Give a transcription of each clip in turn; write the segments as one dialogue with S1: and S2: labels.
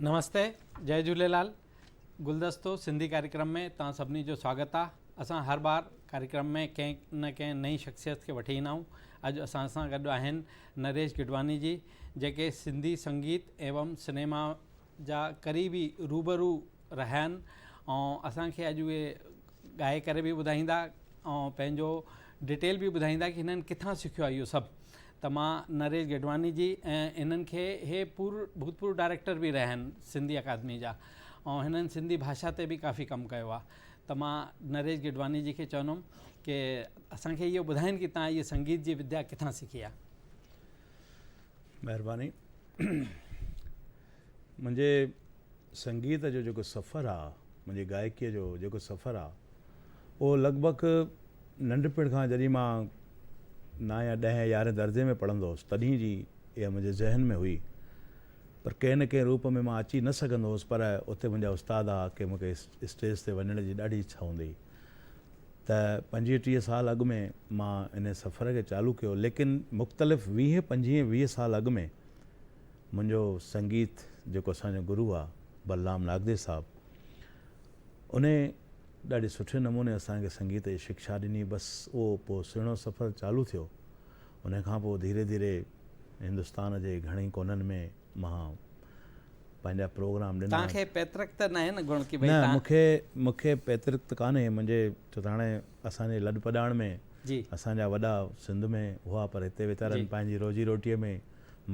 S1: نمستي جئي جهوليلال گلدستو سنڌي ڪاريڪرم ۾ توهان سڀني جو سواگت آ اسان هر بار ڪاريڪرم ۾ ڪنهن نه ڪنهن نئين شخصيت کي وٺي ايندا آهيون اڄ اسان سان گڏ آهن نريش گڊواني جي جيڪي سنڌي سنگيت ايوم سنيما جا قريبي روبرو رهيا آهن ۽ اسان کي اڄ اهي ڳائي ڪري به ٻڌائيندا ۽ پنهنجو ڊيٽيل به ٻڌائيندا ڪي هنن ڪٿان سکيو آهي اهو سڀ ته مان نريش گڊواني جي ۽ هنن کي هي پور ڀوتپور ڊائريڪٽر به رهيا آهن سنڌي اڪادمي جا ۽ هنن سنڌي ڀاشا تي به ڪافي ڪم ڪيو آهي ته مان نريش گڊواني جي کي چوندم ڪي اسان کي اهو ٻڌائين ڪي تان اهي سنگيت جي وديا ڪٿان سکي آهي.
S2: مهرباني منهنجي سنگيت جو جيڪو سفر آ منهنجي گائڪيء جو جيڪو سفر آ اهو لڳ ڀڳ ننڍپڻ کان جڏهن مان نائين يا ڏهين يارهين درجي ۾ پڙهندو هوس تڏهن جي اها منهنجي ذهن ۾ هئي پر ڪنهن نه ڪنهن روپ ۾ مان اچي نه سگهندو هوس پر اتي منهنجا استاد ها ڪي مونکي اسٽيج تي وڃڻ جي ڏاڍي اڇا هوندي هئي ته پنجويهه ٽيهه سال اڳ ۾ مان ان سفر کي چالو ڪيو ليڪن مختلف ويهه پنجويهه ويهه سال اڳ ۾ منهنجو سنگيت جيڪو اسان جو گرو آ بلرام ناگدي صاحب انهي ڏاڍي سٺي نموني اسان کي سنگيت جي شڪشا ڏني بس اهو پوء سهڻو سفر چالو ٿيو انهي کان پوء ڌيري ڌيري هندستان جي گهڻي ڪونن ۾ مان پنهنجا پروگرام ڏنا.
S1: توهان کي پيترڪ ته ناهي نه گڻ ڪي ڀئي
S2: نه مون کي مون کي پيترڪ ته ڪانهي منهنجي ڇو ته هاڻي اسان جي لڏ پڏاڻ ۾ اسان جا وڏا سنڌ ۾ هئا پر هتي ويچارن پنهنجي روزي روٽيء ۾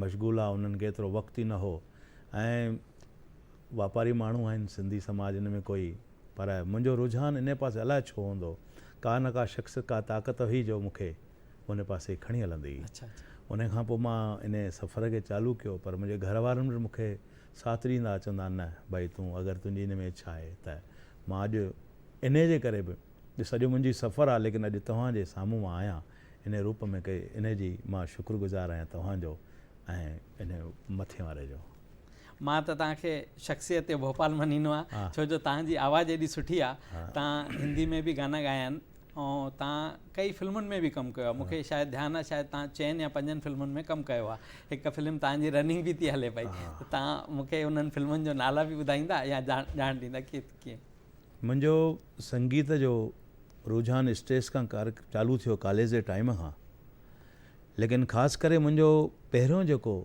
S2: مشغول ها انهن کي ايترو وقت ئي نه هو ۽ واپاري ماڻهو آهن سنڌي سماج ان ۾ ڪوئي پر منهنجو رجحان انهي پاسي الائي ڇو هوندو ڪا نه ڪا شخص ڪا طاقت هئي جو مون کي ان پاسي کڻي هلندي هئي انهي کان پوء مان انهي سفر کي چالو ڪيو پر منهنجي گهر وارن به مون کي ساٿ ڏيندا چوندا نه ڀائي تون اگر تنهنجي ان ۾ اڇا آهي ته مان اڄ انهي جي ڪري به جو سڄو منهنجي سفر آهي ليڪن اڄ توهان جي سامهون مان آهيان انهي روپ ۾ ڪي انهي جي مان شڪر گذار آهيان توهان جو ۽ انهي مٿي واري جو.
S1: مان ته توهان کي شخصيت ڀوپال مڃيندو آهيان ڇو جو توهان جي آواز ايڏي سٺي آهي توهان هندي ۾ به گانا ڳايا آهن ۽ توهان ڪئي فلمن ۾ به ڪم ڪيو آهي مونکي شايد ڌيان آهي شايد توهان چئن يا پنجن فلمن ۾ ڪم ڪيو آهي هڪ فلم توهان جي رننگ به ٿي هلي پئي ته توهان مونکي انهن فلمن جو نالا به ٻڌائيندا يا ڄاڻ ڏيندا ڪي ڪيئن.
S2: منهنجو سنگيت جو رجحان اسٽيج کان چالو ٿيو ڪاليج جي ٽائيم کان ليڪن خاص ڪري منهنجو پهريون جيڪو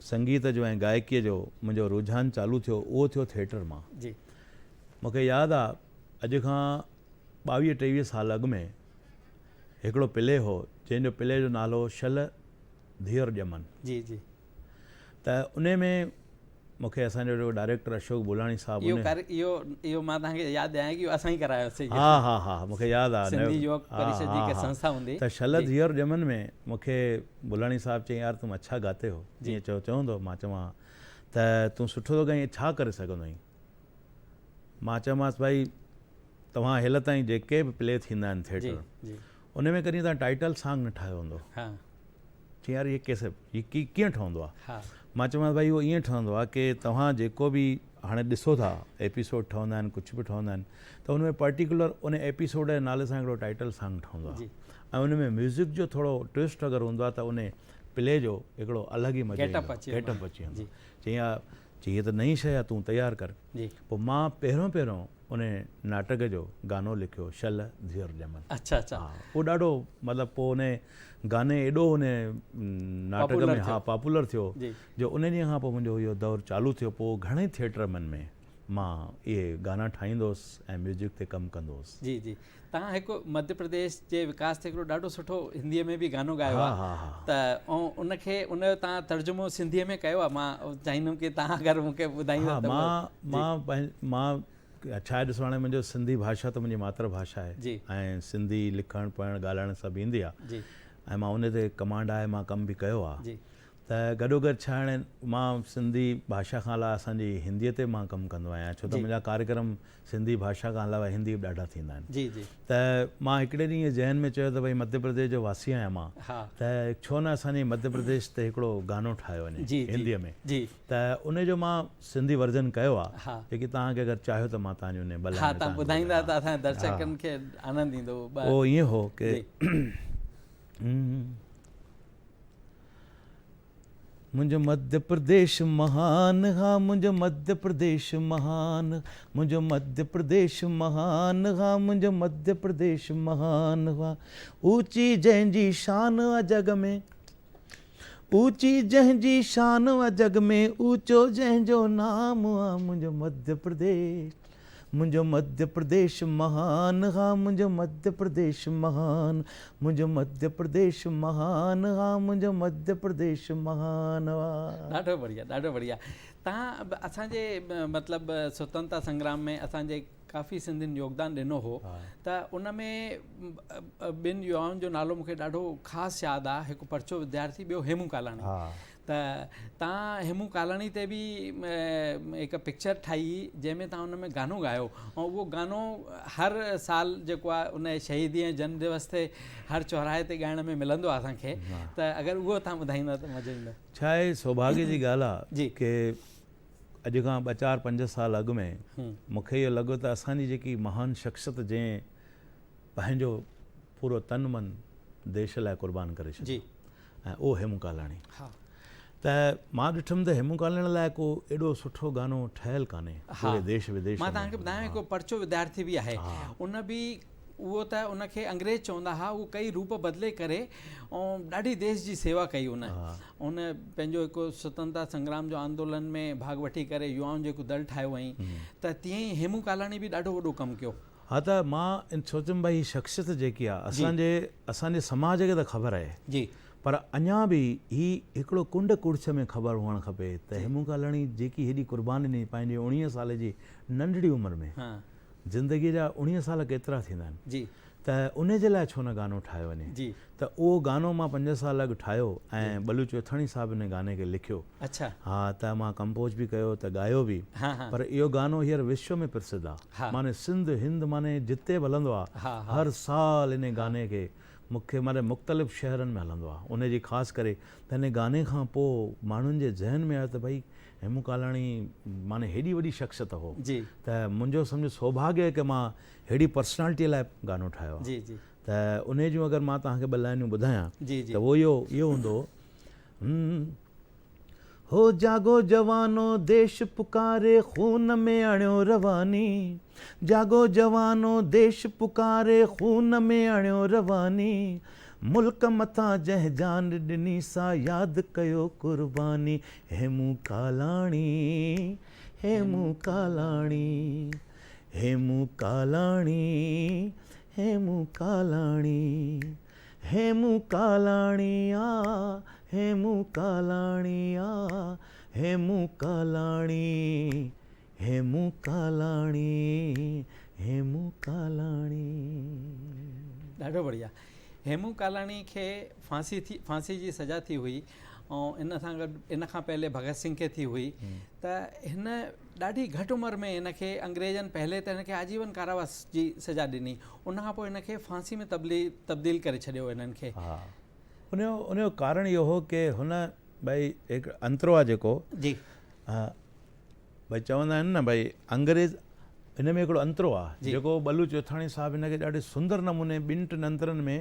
S2: سنگيت جو ۽ گائڪيء جو منهنجو رجحان چالو ٿيو اهو ٿيو ٿيٽر مان.
S1: جي.
S2: مون کي ياد آ اڄ کان ٻاويهه ٽيويهه سال اڳ ۾ هڪڙو پلي هو جنهن جو پلي جو نالو هو شل ڌيئر ڄمن.
S1: جي جي.
S2: ته انهي ۾ مون کي اسان جو جيڪو ڊائريڪٽر اشوڪ بولاڻي صاحب
S1: اهو ڪار اهو اهو مان توهان کي ياد ڏياريان ڪي اهو اسان ئي ڪرايو سي
S2: ها ها ها مون کي ياد آ
S1: سنڌي يوڪ پريشد جي هڪ سنسٿا هوندي
S2: ته شل ڌيئر ڄمن ۾ مون کي بولاڻي صاحب چيائين يار تم اڇا گاتي هو ائين چيو چوندو مان چوان ها ته تون سٺو ٿو ڳائين ڇا ڪري سگهندو آهين مان چيومانس ڀائي توهان هيل تائين جيڪي به پلي ٿيندا آهن ٿيٽر ان ۾ ڪڏهن توهان ٽائيٽل سانگ نه ٺاهيو هوندو چيائين يار هي ڪيسي هي ڪيئن ٺهندو آهي؟ مان چيومانس ڀائي اهو ائين ٺهندو آهي ڪي توهان جيڪو به هاڻي ڏسو ٿا ايپيسوڊ ٺهندا آهن ڪجهه به ٺهندا آهن ته ان ۾ پرٽيڪولر ان ايپيسوڊ جي نالي سان هڪڙو ٽائيٽل سانگ ٺهندو آهي ۽ ان ۾ ميوزڪ جو ٿورو ٽوئسٽ اگر هوندو آهي ته ان پلي جو هڪڙو الڳ ئي مزو ايندو آهي گيٽ اپ اچي ويندو آهي. چيائين ها چيائين هي ته نئين شيء آهي تون تيار ڪر. پوء مان پهريون پهريون ان ناٽڪ جو گانو لکيو شل ڌيئر ڄمن.
S1: اڇا اڇا.
S2: ها اهو ڏاڍو مطلب پوء ان گاني ايڏو ان ناٽڪ ۾ ها پاپولر ٿيو جو ان ڏينهن کان پوء منهنجو اهو دور چالو ٿيو پوء گهڻي ٿيٽرمن ۾ مان اهي گانا ٺاهيندو هوس ۽ ميوزڪ تي ڪم ڪندو هوس.
S1: جي جي توهان هڪ مڌيه پرديش جي وڪاس تي هڪڙو ڏاڍو سٺو هنديء ۾ به گانو ڳايو آهي ته ان کي ان جو توهان ترجمو سنڌيء ۾ ڪيو آهي مان چاهيندم ڪي توهان اگر مون کي ٻڌائيندا
S2: ته مان مان مان ڇا آهي ڏسو هاڻي منهنجو سنڌي ڀاشا ته منهنجي ماتر ڀاشا آهي ۽ سنڌي لکڻ پڙهڻ ڳالهائڻ سڀ ايندي آهي ۽ مان ان تي ڪمانڊ آهي مان ڪم به ڪيو آهي ته گڏوگڏ ڇا هاڻي مان سنڌي ڀاشا کان علاوه اسان جي هنديء تي به مان ڪم ڪندو آهيان ڇو ته منهنجا ڪاريڪرم سنڌي ڀاشا کان علاوه هندي به ڏاڍا ٿيندا آهن
S1: جي جي.
S2: ته مان هڪڙي ڏينهن ائين ذهن ۾ چيو ته ڀئي مڌيه پرديش جو واسي آهيان مان ته ڇو نه اسان جي مڌيه پرديش تي هڪڙو گانو ٺاهيو وڃي
S1: جي جي
S2: هنديء ۾
S1: جي.
S2: ته ان جو مان سنڌي ورجن ڪيو آهي جيڪي توهان کي اگر چاهيو ته مان توهان جي ان ٻه
S1: ها
S2: لائنون
S1: توهان
S2: توهان کي
S1: ٻڌائيندا
S2: ٻڌايان
S1: ته اسان جي درشڪن کي آنند ايندو
S2: اهو ائين هو ڪي. منهنجو مڌيه پرديش مهان ها منهنجو مڌيه پرديش مهان منهنجو مڌيه پرديش مهان ها منهنجو مڌيه پرديش مهان ها اوچي جنهن جي شان آ جڳ ۾ اوچي جنهن جي شان آ جڳ ۾ اوچو جنهن جو نام آ منهنجو مڌيه پرديش منهنجو مڌيه پرديش مهان ها منهنجو مڌيه پرديش مهان منهنجو مڌيه پرديش مهان ها منهنجو مڌيه پرديش مهان ها.
S1: ڏاڍو بڙيا ڏاڍو بڙيا تان اسان جي مطلب سوتنتا سنگرام ۾ اسان جي ڪافي سنڌين يوگدان ڏنو هو ته ان ۾ ٻن يوائن جو نالو مونکي ڏاڍو خاص ياد آ هڪ پرچو وديارٿي ٻيو هيمون ڪالاڻي ته تان هيمون ڪالاڻي تي به هڪ پڪچر ٺاهي هئي جنهن ۾ تان ان ۾ گانو ڳايو ۽ اهو گانو هر سال جيڪو آهي ان شهيدي ۽ جنم دوس تي هر چوراهي تي ڳائڻ ۾ ملندو آهي اسان کي ته اگر اهو تان ٻڌائيندا ته مزو ايندو.
S2: ڇا آهي سوڀاڳي جي ڳالهه آهي ڪي اڄ کان ٻه چار پنج سال اڳ ۾ مون کي اهو لڳو ته اسان جي جيڪي مهان شخصيت جنهن پنهنجو پورو تن من ديش لاء قربان ڪري ڇڏيو ۽ اهو هيمون ڪالاڻي ته مان ڏٺم ته هيمون ڪالاڻي لاء ڪو ايڏو سٺو گانو ٺهيل ڪانهي پوري ديش وديش
S1: مان توهان کي ٻڌايان هڪ پرچو وديارٿي به آهي ان به اهو ته ان کي انگريز چوندا ها اهو ڪئي روپ بدلي ڪري ۽ ڏاڍي ديش جي سيوا ڪئي ان ان پنهنجو هڪ سوتنترتا سنگرام جو آندولن ۾ ڀاڳ وٺي ڪري يوائن جو هڪ دل ٺاهيو هئائين ته تيئن ئي هيمون ڪالاڻي به ڏاڍو وڏو ڪم ڪيو.
S2: ها ته مان سوچيم ڀائي هي شخصيت جيڪي آ اسان جي اسان جي سماج کي ته خبر آهي جي پر اڃا به هي هڪڙو ڪنڊ ڪڙڇ ۾ خبر هئڻ کپي ته هيمون ڪالاڻي جيڪي هيڏي قرباني ڏني پنهنجي اوڻيهه سال جي ننڍڙي عمر ۾ زندگي جا اوڻيهه سال ڪيترا ٿيندا آهن جي ته ان جي لاء ڇو نه گانو ٺاهيو وڃي جي ته اهو گانو مان پنج سال اڳ ٺاهيو ۽ بلو چوئٿاڻي صاحب ان گاني کي لکيو اڇا ها ته مان ڪمپوز به ڪيو ته ڳايو به ها ها پر اهو گانو هينئر وشو ۾ پرسڌ آ ها معني سنڌ هند معني جتي به هلندو آ ها ها هر سال ان گاني کي مون کي معني مختلف شهرن ۾ هلندو آ ان جي خاص ڪري ته ان گاني کان پوء ماڻهن جي ذهن ۾ آيو ته ڀئي هيمون ڪالاڻي معني هيڏي وڏي شخصيت هو جي ته منهنجو سمجهه سوڀاڳ آهي ڪه مان ههڙي پرسنالٽي لاء گانو ٺاهيو آ جي جي ته انهي جون اگر مان توهان کي ٻه لائنون ٻڌايان ته اهو اهو اهو هوندو هو جاڳو جوانو ديش پڪاري خون ۾ اڻيو رواني جاڳو جوانو ديش پڪاري خون ۾ اڻيو رواني ملڪ مٿان جنهن جان ڏني سا ياد ڪيو قرباني هيمون ڪالاڻي هيمون ڪالاڻي هيمون ڪالاڻي هيمون ڪالاڻي هيمون ڪالاڻي آ هيمون ڪالاڻي آ هيمون ڪالاڻي هيمون ڪالاڻي هيمون ڪالاڻي.
S1: ڏاڍو بڙيا. هيمون ڪالاڻي کي ڦانسي ٿي ڦانسي جي سزا ٿي هئي ۽ ان سان گڏ ان کان پهلي ڀڳت سنگهه کي ٿي هئي ته هن ڏاڍي گهٽ عمر ۾ هن کي انگريزن پهلي ته هن کي آجيون ڪاراواس جي سزا ڏني ان کان پوء هن کي ڦانسي ۾ تبديل ڪري ڇڏيو هنن کي.
S2: ها ان جو ان جو ڪارڻ اهو هو ڪي هن ڀئي هڪ انترو آ جيڪو جي ڀئي چوندا آهن نه ڀئي انگريز هن ۾ هڪڙو انترو آ جيڪو بلو چوئٿاڻي صاحب هن کي ڏاڍي سندر نموني ٻن ٽن انترن ۾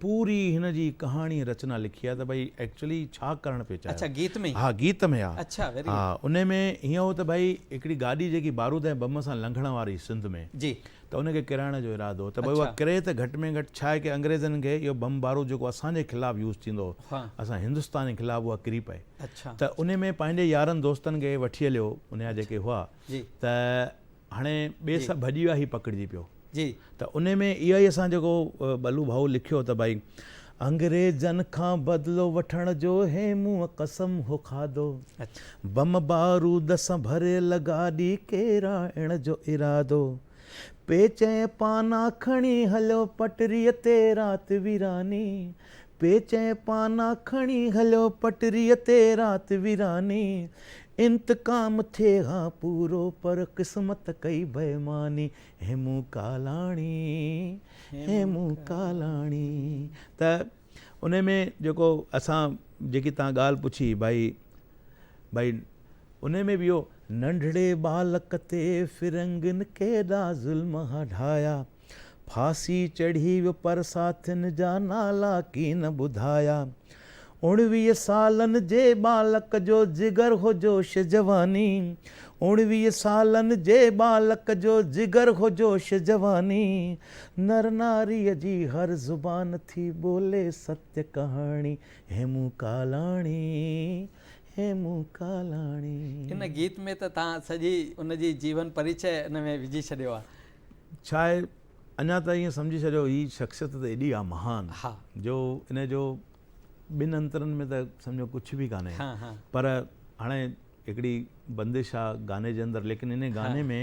S2: پوري هن جي ڪهاڻي رچنا لکي آ ته ڀئي ايڪچولي ڇا ڪرڻ پيو چاهي.
S1: اڇا گيت ۾
S2: ها گيت ۾ آ. اڇا ويري گڊ. ها ان ۾ هيئن هو ته ڀئي هڪڙي گاڏي جيڪي بارود ۽ بم سان لنگهڻ واري سنڌ ۾ جي ته ان کي ڪيرائڻ جو ارادو هو ته ڀئي اها ڪري ته گهٽ ۾ گهٽ ڇا آهي ڪي انگريزن کي اهو بم بارود جيڪو اسان جي خلاف يوز ٿيندو هو اسان هندستان جي خلاف اها ڪري پئي ته ان ۾ پنهنجي يارن دوستن کي وٺي هليو ان جا جيڪي هئا ته هاڻي ٻئي سڀ ڀڄي ويا هي پڪڙجي پيو ته ان ۾ اها ئي اسان جيڪو بلو ڀائو لکيو ته ڀائي انگريزن کان بدلو وٺڻ جو هيمونء قسم هو کاڌو بم بارود سان ڀريل گاڏي ڪيرائڻ جو ارادو پيچ ۽ پانا کڻي هليو پٽريء تي رات ويراني پيچ ۽ پانا کڻي هليو پٽريء تي رات ويراني انتقام ٿئي ها پورو پر قسمت ڪئي بيماني هيمون ڪالاڻي هيمون ڪالاڻي. ته ان ۾ جيڪو اسان جيڪي تان ڳالهه پڇي ڀائي ڀائي ان ۾ به اهو ننڍڙي ٻالڪ تي فرنگين ڪيڏا ظلم ها ڍايا ڦاسي چڙهي ويو پر ساٿين جا نالا ڪين ٻڌايا. اڻويهه سالن جي ٻالڪ جو جگر هو جوش جواني اڻويهه سالن جي ٻالڪ جو جگر هو جوش جواني نر ناريء جي هر زبان ٿي ٻولي ستيه ڪهاڻي هيمون ڪالاڻي هيمون ڪالاڻي.
S1: ان گيت ۾ ته توهان سڄي ان جي جيون پريچئه ان ۾ وجهي ڇڏيو آهي.
S2: ڇا آهي اڃا ته ائين سمجهي ڇڏيو هي شخصيت ته ايڏي آهي مهان جو ان جو ٻن انترن ۾ ته سمجهو ڪجهه به ڪانهي پر هاڻي هڪڙي بندش آ گاني جي اندر ليڪن ان گاني ۾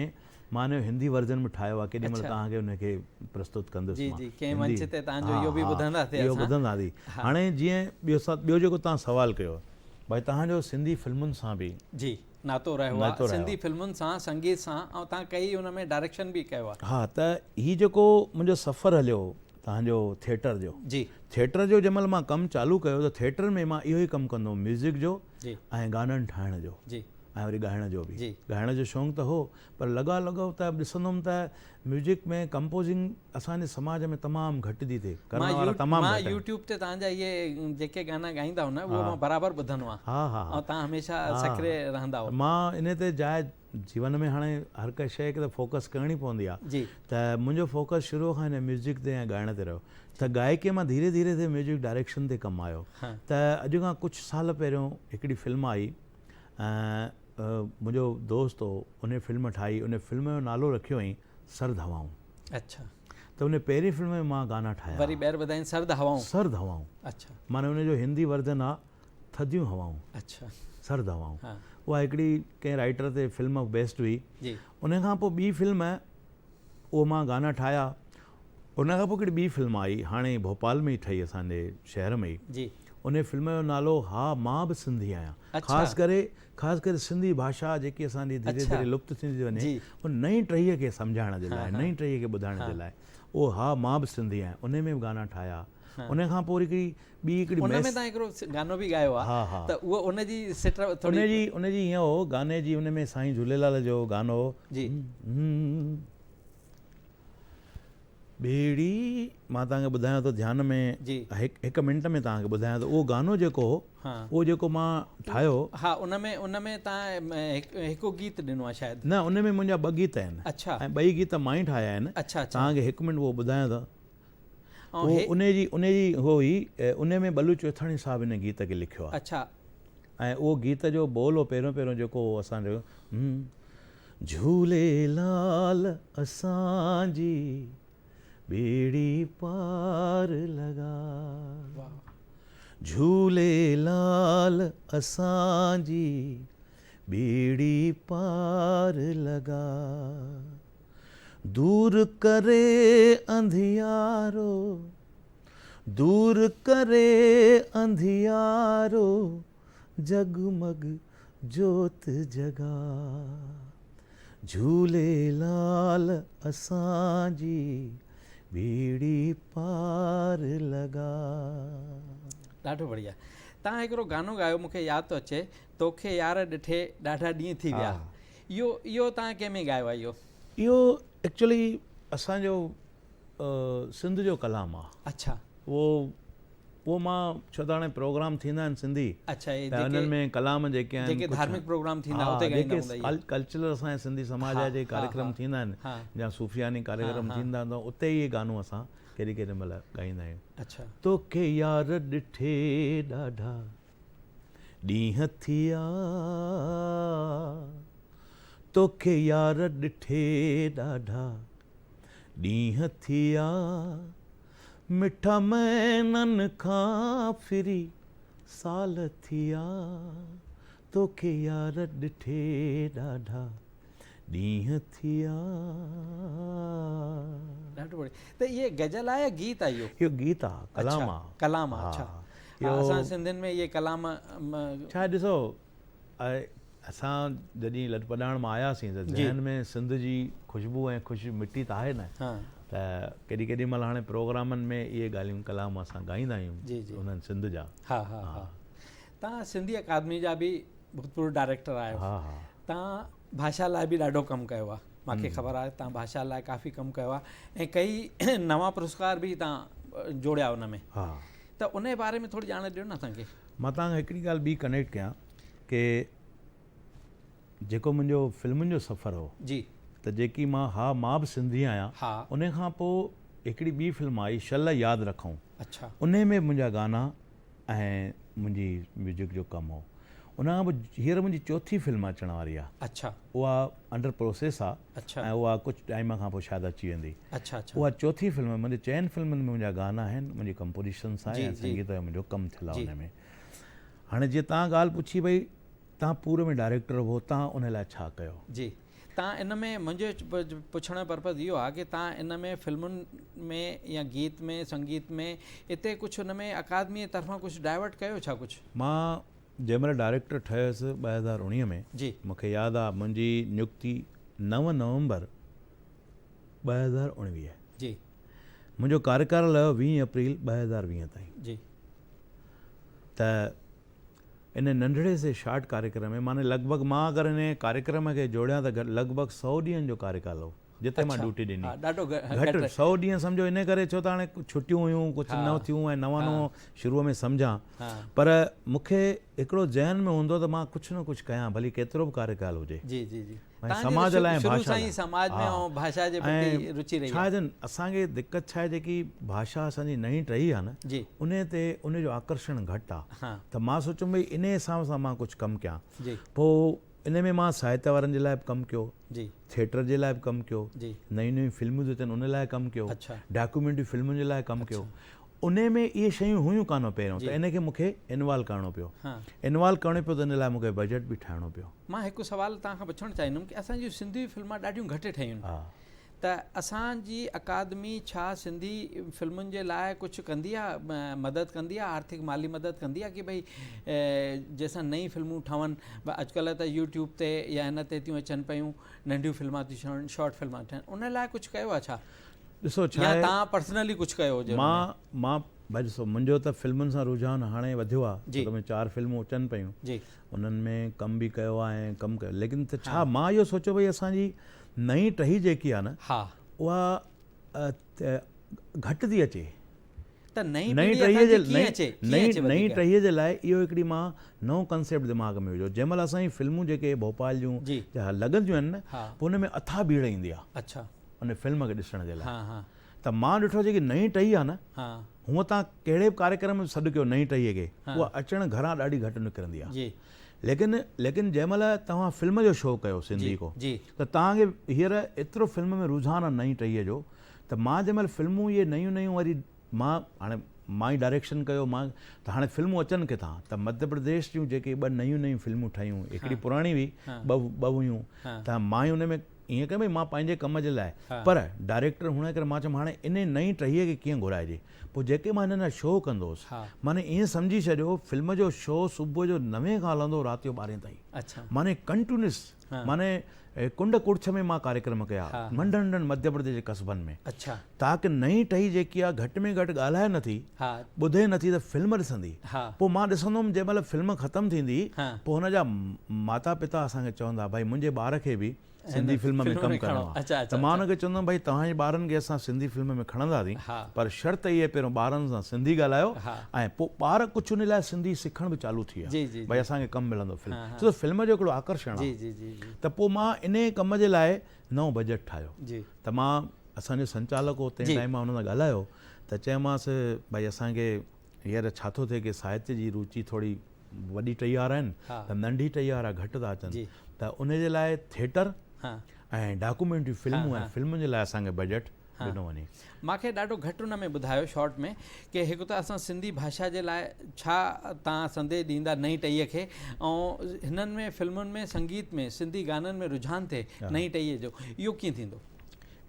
S2: مان ان جو هندي ورجن به ٺاهيو آ ڪيڏي مهل توهان کي ان کي پرستت ڪندس
S1: مان جي جي ڪنهن منچ تي توهان جو اهو به ٻڌنداسين
S2: اهو ٻڌنداسين هاڻي جيئن ٻيو ٻيو جيڪو توهان سوال ڪيو ڀائي توهان جو سنڌي فلمن سان به
S1: جي ناتو رهيو آ سنڌي فلمن سان سنگيت سان ۽ توهان ڪئي ان ۾ ڊائريڪشن به ڪيو آ
S2: ها ته هي جيڪو منهنجو سفر هليو توهان جو ٿيٽر جو
S1: جي
S2: ٿيٽر جو جنهن مهل مان ڪم چالو ڪيو ته ٿيٽر ۾ مان اهو ئي ڪم ڪندو هوم ميوزڪ جو
S1: جي
S2: ۽ گانن ٺاهڻ جو
S1: جي
S2: ۽ وري ڳائڻ جو به
S1: جي
S2: ڳائڻ جو شونق ته هو پر لڳا لڳو ته ڏسندو هوم ته ميوزڪ ۾ ڪمپوزنگ اسان جي سماج ۾ تمام گهٽ ٿي ٿئي ڪرڻ وارا تمام
S1: مان
S2: گهٽ آهن.
S1: يوٽيوب تي توهان جا اهي جيڪي گانا ڳائيندا هو نه اهي مان برابر ٻڌندو آهيان
S2: ها ها
S1: ۽ توهان هميشه سڪريه رهندا هو.
S2: مان انهي تي جاء جيون ۾ هاڻي هر ڪا شيء کي ته فوڪس ڪرڻي پوندي آ
S1: جي.
S2: ته منهنجو فوڪس شروع کان هن ميوزڪ تي ۽ ڳائڻ تي رهيو ته گائڪي مان ڌيري ڌيري ٿي ميوزڪ ڊائريڪشن تي ڪم آيو ته اڄ کان ڪجهه سال پهريون هڪڙي فلم آئي منهنجو دوست هو ان فلم ٺاهي ان فلم جو نالو رکيو هئائين سرد هوائون.
S1: اڇا.
S2: ته ان پهرين فلم ۾ مان گانا ٺاهيا.
S1: وري ٻيهر ٻڌائين سرد هوائون.
S2: سرد هوائون.
S1: اڇا.
S2: معنيٰ ان جو هندي ورجن آ ٿڌيون هوائون.
S1: اڇا.
S2: سرد هوائون. اها هڪڙي ڪنهن رائيٽر تي فلم بيسڊ هئي.
S1: جي.
S2: ان کان پوء ٻي فلم اهو مان گانا ٺاهيا. ان کان پوء هڪڙي ٻي فلم آئي هاڻي ڀوپال ۾ ئي ٺهي اسان جي شهر ۾ ئي.
S1: جي.
S2: ان فلم جو نالو ها مان به سنڌي آهيان. خاص ڪري خاص ڪري سنڌي ڀاشا جيڪي اسان جي ڌيري ڌيري لپت ٿيندي ٿي وڃي ان نئين ٽهيء کي سمجهائڻ جي لاء نئين ٽهيء کي ٻڌائڻ جي لاء اهو ها مان به سنڌي آهيان ان ۾ به گانا ٺاهيا ان کان پوء وري هڪڙي ٻي هڪڙي
S1: ان ۾ تان هڪڙو گانو به ڳايو آ ته اهو ان جي سٽ
S2: ٿوري ان جي ان جي هيئن هو گاني جي ان ۾ سائين جهوليلال جو گانو هو
S1: جي.
S2: ٻيڙي مان توهان کي ٻڌايان ٿو ڌيان ۾
S1: جي.
S2: هڪ هڪ منٽ ۾ توهان کي ٻڌايان ٿو اهو گانو جيڪو هو
S1: ها.
S2: اهو جيڪو مان ٺاهيو
S1: ها ان ۾ ان ۾ توهان هڪ گيت ڏنو آهي شايد.
S2: نه ان ۾ منهنجا ٻه گيت آهن
S1: اڇا.
S2: ۽ ٻئي گيت مان ئي ٺاهيا آهن.
S1: اڇا اڇا.
S2: توهان کي هڪ منٽ اهو ٻڌايان ٿو.
S1: ۽
S2: اهو
S1: هي
S2: ان جي ان جي هو هئي ان ۾ بلو چوئٿاڻي صاحب ان گيت کي لکيو آهي.
S1: اڇا.
S2: ۽ اهو گيت جو ٻول هو پهريون پهريون جيڪو هو اسان جو جهوليلال اسان جي ٻيڙي پار لڳا جهوليلال اسان جي ٻيڙي پار لڳا دور ڪري انڌيارو دور ڪري انڌيارو جڳمڳ جوت جڳا جهوليلال اسان جي ٻيڙي پار لڳا.
S1: ڏاڍو بڙيا تان هڪڙو گانو ڳايو مونکي ياد ٿو اچي توکي يار ڏٺي ڏاڍا ڏينهن ٿي ويا اهو اهو تان ڪنهن ۾ ڳايو آهي اهو.
S2: اهو ايڪچولي اسان جو سنڌ جو ڪلام آ.
S1: اڇا.
S2: اهو اهو مان ڇو ته هاڻي پروگرام ٿيندا آهن سنڌي
S1: اڇا اهي
S2: ته انهن ۾ ڪلام جيڪي آهن
S1: جيڪي ڌارمڪ پروگرام ٿيندا اتي ڳائيندا هوندا
S2: اهي ڪلچرل اسان جي سنڌي سماج جا جيڪي ڪاريڪرم ٿيندا آهن يا صوفياني ڪاريڪرم ٿيندا آهن ته اتي اهي گانو اسان ڪيڏي ڪيڏي مهل ڳائيندا آهيون.
S1: اڇا.
S2: توکي يار ڏٺي ڏاڍا ڏينهن ٿيا توکي يار ڏٺي ڏاڍا ڏينهن ٿيا مٺا مهينن کان ڦري سال ٿيا توکي يار ڏٺي ڏاڍا ڏينهن ٿيا.
S1: ڏاڍو بڙهيا ته اهي غزل آهي يا گيت آهي اهو؟
S2: اهو گيت آهي ڪلام آهي.
S1: ڪلام آهي اڇا اسان سنڌين ۾ اهي ڪلام.
S2: ڇا ڏسو اسان جڏهن لڏپلاڻ مان آياسين ته ذهن ۾ سنڌ جي خوشبو ۽ خوش مٽي ته آهي نه ته ڪيڏي ڪيڏي مهل هاڻي پروگرامن ۾ اهي ڳالهيون ڪلام اسان ڳائيندا آهيون انهن سنڌ جا.
S1: ها ها ها تان سنڌي اڪادمي جا به ڀوتپورو ڊائريڪٽر آهيو تان ڀاشا لاء به ڏاڍو ڪم ڪيو آهي مانکي خبر آهي تان ڀاشا لاء ڪافي ڪم ڪيو آهي ۽ ڪئي نوان پرسڪار به تان جوڙيا ان ۾ ته ته ان جي باري ۾ ٿوري ڄاڻ ڏيو نه اسان کي.
S2: مان توهان کان هڪڙي ڳالهه ٻي ڪنيڪٽ ڪيان ڪي جيڪو منهنجو فلمن جو سفر هو
S1: جي.
S2: ته جيڪي مان ها مان به سنڌي آهيان
S1: ها.
S2: ان کان پوء هڪڙي ٻي فلم آئي شل ياد رکون
S1: اڇا.
S2: انهي ۾ منهنجا گانا ۽ منهنجي ميوزڪ جو ڪم هو. ان کان پوء هينئر منهنجي چوٿين فلم اچڻ واري آ.
S1: اڇا.
S2: اها انڊر پروسيس آ
S1: اڇا.
S2: ۽ اها ڪجهه ٽائيم کان پوء شايد اچي ويندي.
S1: اڇا اڇا.
S2: اها چوٿين فلم منهنجي چئن فلمن ۾ منهنجا گانا آهن، منهنجي ڪمپوزيشنس آهي
S1: جي
S2: ۽
S1: جي.
S2: سنگيت جو منهنجو ڪم ٿيل آ
S1: جي.
S2: ان ۾. هاڻي جيئن توهان ڳالهه پڇي ڀئي توهان پور ۾ ڊائريڪٽر هو توهان ان لاء ڇا ڪيو؟
S1: جي. تان ان ۾ منهنجو پڇڻ جو پرپز اهو آهي ڪي تان ان ۾ فلمن ۾ يا گيت ۾ سنگيت ۾ اتي ڪجهه ان ۾ اڪادمي جي طرفان ڪجهه ڊائيورٽ ڪيو ڇا ڪجهه؟
S2: مان جنهن مهل ڊائريڪٽر ٺهيس 2019 ۾
S1: جي.
S2: مون کي ياد آ منهنجي نيڪتي 9 نومبر 2019
S1: جي.
S2: منهنجو ڪاريڪال هيو 20 اپريل 2020 تائين.
S1: جي.
S2: ته ان ننڍڙي سي شارٽ ڪاريڪرم ۾ معني لڳ ڀڳ مان اگر ان ڪاريڪرم کي جوڙيان ته لڳ ڀڳ سئو ڏينهن جو ڪاريڪال هو جتي مان ڊيوٽي ڏني گهٽ سئو ڏينهن سمجهو ان ڪري ڇو ته هاڻي ڇٽيون هيون ڪجهه نه ٿيون ۽ نوان نوان شروع ۾ سمجهان پر مون کي هڪڙو ذهن ۾ هوندو ته مان ڪجهه نه ڪجهه ڪيان ڀلي ڪيترو به ڪاريڪال هجي
S1: جي جي جي
S2: ۽ سماج لاء ۽
S1: شروع
S2: ڀاشا
S1: سان ئي
S2: لاء
S1: سماج ۾
S2: ها
S1: ۽ ڀاشا جي پرتي
S2: ۽
S1: رچي رهي
S2: ڇا
S1: آهي.
S2: جن اسان کي دقت ڇا آهي جيڪي ڀاشا اسان جي نئين ٽهي آهي نه
S1: جي.
S2: انهي تي انهي جو آڪرشڻ گهٽ آهي
S1: ها.
S2: ته مان سوچيم ڀئي انهي حساب سان مان ڪجهه ڪم ڪيان
S1: جي.
S2: پوء انهي ۾ مان ساهتيه وارن جي لاء به ڪم ڪيو
S1: جي.
S2: ٿيٽر جي لاء به ڪم ڪيو
S1: جي.
S2: نيون نيون فلمون ٿيون اچن ان لاء ڪم ڪيو
S1: اڇا.
S2: ڊاڪيومينٽري فلمن جي لاء ڪم ڪيو
S1: اڇا.
S2: انهي ۾ اهي شيون هيون ڪانه پهريون
S1: جي.
S2: ته انهي کي مون کي انوالو ڪرڻو پيو
S1: ها.
S2: انوالو ڪرڻو پيو ته ان لاء مون کي بجيٽ به ٺاهڻو پيو.
S1: مان هڪ سوال توهان کان پڇڻ چاهيندم ڪي اسان جون سنڌي فلمان ڏاڍيون گهٽ ٺهيون آهن ته اسان جي اڪادمي ڇا سنڌي فلمن جي لاء ڪجهه ڪندي آ مدد ڪندي آ آرٿڪ مالي مدد ڪندي آ ڪي ڀئي جنهن سان نئين فلمون ٺهن اڄڪلهه ته يوٽيوب تي يا هن تي ٿيون اچن پيون ننڍيون فلمان ٿيون ٺهن شارٽ فلمان ٺهن ان لاء ڪجهه ڪيو آ ڇا
S2: ڏسو ڇا
S1: يا توهان پرسنلي ڪجهه ڪيو هجي
S2: مان مان ڀائي ڏسو منهنجو ته فلمن سان رجحان هاڻي وڌيو آ
S1: جي
S2: ته چار فلمون اچن پيون
S1: جي
S2: انهن ۾ ڪم به ڪيو آ ۽ ڪم ڪيو ليڪن ته ڇا مان اهو سوچيو ڀئي اسان جي نئين ٽهي جيڪي آ نه
S1: ها
S2: اها گهٽ ٿي اچي
S1: ته نئين پيڙهي اسان جي ڪيئن اچي ڪيئن اچي
S2: نئين ٽهي جي لاء اهو هڪڙي مان نئون ڪنسيپٽ دماغ ۾ وجهو جنهن مهل اسان جي فلمون جيڪي ڀوپال جون لڳنديون آهن نه پوء ان ۾ اٿاهه ڀيڙ ايندي آ
S1: اڇا
S2: ان فلم کي ڏسڻ جي لاء
S1: ها
S2: ته مان ڏٺو جيڪي نئين ٽهي آ نه هونء توهان ڪهڙي به ڪاريڪرم ۾ سڏ ڪيو نئين ٽهيء کي، اها اچڻ گهران ڏاڍي گهٽ نڪرندي آهي. ليڪن ليڪن جنهن مهل توهان فلم جو شو ڪيو سنڌي ڪو ته توهان کي هينئر ايترو فلم ۾ رجحان آهي نئين ٽهيء جو ته مان جنهن مهل فلمون اهي نيون نيون وري مان هاڻي مان ئي ڊائريڪشن ڪيو مان ته هاڻي فلمون اچن ڪٿان ته مڌيه پرديش جون جيڪي ٻه نيون نيون فلمون ٺهيون هڪڙي پراڻي هئي ٻه ٻه هيون ته مان ئي ان ۾ ائين ڪيم ڀئي مان پنهنجي ڪم جي لاء پر ڊائريڪٽر هئڻ ڪري مان چيم هاڻي انهي نئين ٽهيء کي ڪيئن گهرائجي پوء جيڪي مان هنن جا شو ڪندو هوس معني ائين سمجهي ڇڏيو فلم جو شو صبح جو نوين کان هلندو هو رات جو ٻارهين تائين معني ڪنٽينيوس معني ڪنڊ ڪڙڇ ۾ مان ڪاريڪرم ڪيا ننڍن ننڍن مڌيه پرديش جي قصبن ۾ تاڪه نئين ٽهي جيڪي آهي گهٽ ۾ گهٽ ڳالهائي نٿي ٻڌي نٿي ته فلم ڏسندي. پوء مان ڏسندو هوم جنهن مهل فلم ختم ٿيندي پوء هن جا ماتا پتا اسان کي چوندا ڀائي منهنجي ٻار کي به سنڌي فلم ۾ ڪم ڪرڻو آهي ته مان هن کي چوندو هوم ڀائي توهان جي ٻارن کي اسان سنڌي فلم ۾ کڻنداسين پر شرط اهي پهريون ٻارن سان سنڌي ڳالهايو ۽ پوء ٻار ڪجهه ان لاء سنڌي سکڻ به چالو ٿي ويا ڀائي اسان کي ڪم ملندو فلم ڇو ته فلم جو هڪڙو آڪرشڻ آهي ته پوء مان انهي ڪم جي لاء نئون بجيٽ ٺاهيو ته مان اسان جو سنچالڪ هو تنهن ٽائيم مان هن سان ڳالهايو ته چيومانس ڀائي اسان کي هينئر ڇا ٿو ٿئي ڪي ساهتيه جي روچي ٿوري وڏي ٽهي وارا آهن ته ننڍي ٽهي وارا گهٽ ٿا اچن ته ان جي لاء ٿيٽر ۽ ڊاڪومينٽري فلمون ۽ فلمن جي لاء اسان کي بجيٽ ڏنو وڃي.
S1: مان کي ڏاڍو گهٽ ان ۾ ٻڌايو شارٽ ۾ ڪي هڪ ته اسان سنڌي ڀاشا جي لاء ڇا تان سندي ڏيندا نئين ٽهيء کي ۽ هنن ۾ فلمن ۾ سنگيت ۾ سنڌي گانن ۾ رجحان ٿئي نئين ٽهيء جو اهو ڪيئن ٿيندو؟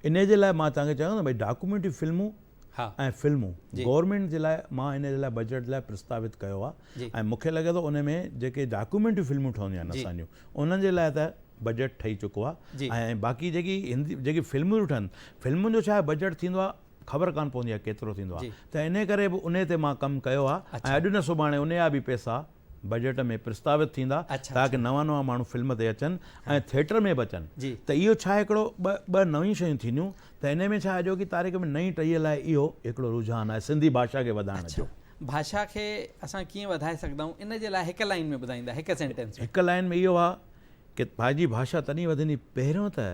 S2: انهي جي لاء مان توهان کي چوان ٿو ڀئي ڊاڪومينٽري فلمون ۽ فلمون گورنمينٽ جي لاء مان انهي جي لاء بجيٽ لاء پرستاوت ڪيو آهي ۽ مون کي لڳي ٿو انهي ۾ جيڪي ڊاڪومينٽري فلمون ٺهنديون آهن اسان جون انهن جي لاء ته بجيٽ ٺهي چڪو آهي ۽ باقي جيڪي هندي جيڪي فلمون ٺهن فلمن جو ڇا آهي بجيٽ ٿيندو آهي خبر ڪانه پوندي آهي ڪيترو ٿيندو آهي ته انهي ڪري به انهي تي مان ڪم ڪيو آهي ۽ اڄ نه سڀاڻي انهي جا به پئسا بجيٽ ۾ پرستاوت ٿيندا تاڪه نوان نوان ماڻهو فلم تي اچن ۽ ٿيٽر ۾ به اچن ته اهو ڇا هڪڙو ٻه ٻه نيون شيون ٿينديون ته انهي ۾ ڇا اڄوڪي تاريخ ۾ نئين ٽهيء لاء اهو هڪڙو رجحان آهي سنڌي ڀاشا کي وڌائڻ جو.
S1: ڀاشا کي اسان ڪيئن وڌائي سگهندا آهيون ان جي لاء هڪ لائين ۾ ٻڌائيندا هڪ سينٽينس ۾.
S2: هڪ لائين ۾ اهو آهي ڪي پنهنجي ڀاشا تڏهن وڌندي پهريون ته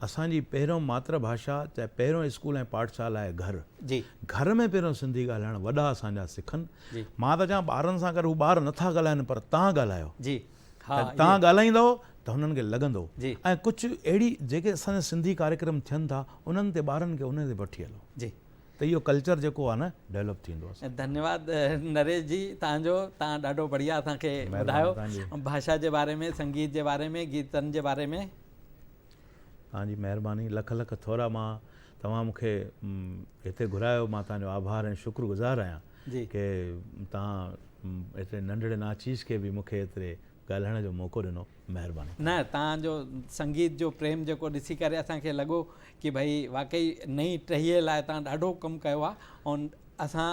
S2: اسان جي پهريون ماتر ڀاشا چاهي پهريون اسڪول ۽ پاٺشالا آهي گهر.
S1: جي.
S2: گهر ۾ پهريون سنڌي ڳالهائڻ وڏا اسان جا سکن.
S1: جي.
S2: مان ته چوان ٻارن سان گڏ هو ٻار نٿا ڳالهائن پر تان ڳالهايو.
S1: جي. ها
S2: ته تان ڳالهائيندؤ ته هنن کي لڳندو.
S1: جي.
S2: ۽ ڪجهه اهڙي جيڪي اسان جا سنڌي ڪاريڪرم ٿين ٿا انهن تي ٻارن کي انهن تي وٺي هلو.
S1: جي.
S2: ته اهو ڪلچر جيڪو آهي نه ڊيولپ ٿيندو اسان.
S1: ڌنيواد نريش جي توهان جو توهان ڏاڍو بڙيا اسان کي ٻڌايو ڀاشا جي باري ۾ سنگيت جي باري ۾ گيتن جي باري ۾.
S2: توهان جي مهرباني لک لک ٿورا مان توهان مون کي هتي گهرايو مان توهان جو آڀار ۽ شڪر گذار آهيان ڪي توهان ايتري ننڍڙي ناچيز کي به مون کي ايتري ڳالهائڻ جو موقعو ڏنو مهرباني.
S1: نه توهان جو سنگيت جو پريم جيڪو ڏسي ڪري اسان کي لڳو ڪي ڀئي واقعي نئين ٽهي لاء توهان ڏاڍو ڪم ڪيو آهي ۽ اسان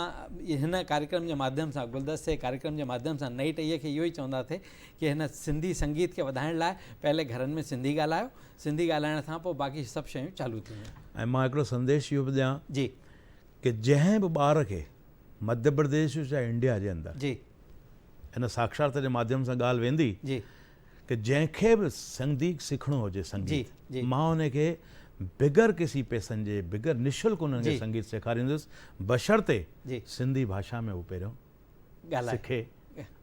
S1: هن ڪاريڪرم جي ماڌيم سان گلدستي ڪاريڪرم جي ماڌيم سان نئين ٽهي کي اهو ئي چونداسين ڪي هن سنڌي سنگيت کي وڌائڻ لاء پهلي گهرن ۾ سنڌي ڳالهايو سنڌي ڳالهائڻ سان پوء باقي سڀ شيون چالو ٿينديون.
S2: ۽ مان هڪڙو سنديش اهو به ڏيان
S1: جي.
S2: ڪي جنهن به ٻار کي مڌيه پرديش چاهي انڊيا جي اندر
S1: جي.
S2: هن ساکشارتا جي ماڌيم سان ڳالهه ويندي
S1: جي.
S2: ڪي جنهن کي به سنگيت سکڻو هجي سنگيت
S1: جي.
S2: مان ان کي بغير ڪسي پيسن جي بغير نشلڪ انهن کي
S1: جي.
S2: سنگيت سيکاريندس بشرطي
S1: جي.
S2: سنڌي ڀاشا ۾ هو پهريون
S1: ڳالهائي.
S2: سکي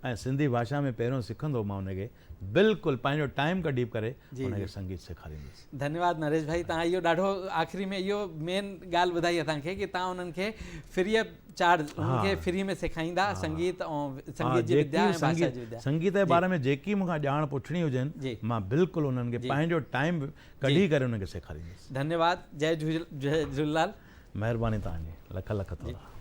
S2: ۽ سنڌي ڀاشا ۾ پهريون سکندو مان ان کي بلڪل پنهنجو ٽائيم ڪڍي ڪري
S1: جي
S2: ان
S1: جي
S2: کي سنگيت سيکاريندس.
S1: ڌنيواد نريش ڀائي تهان اهو ڏاڍو آخري ۾ اهو مين ڳالهه ٻڌائي اسان کي ڪي تهان انهن کي فري آف چارج انهن کي فري ۾ سيکائيندا سنگيت ۽ سنگيت جي وديا ۽ ڀاشا جي وديا
S2: سنگيت جي باري ۾ جيڪي مون کان ڄاڻ پڇڻي هجين مان بلڪل انهن کي پنهنجو ٽائيم ڪڍي ڪري انهن کي سيکاريندس.
S1: ڌنيواد جئي جهوليلال.
S2: مهرباني توهان جي لک لک ٿورا.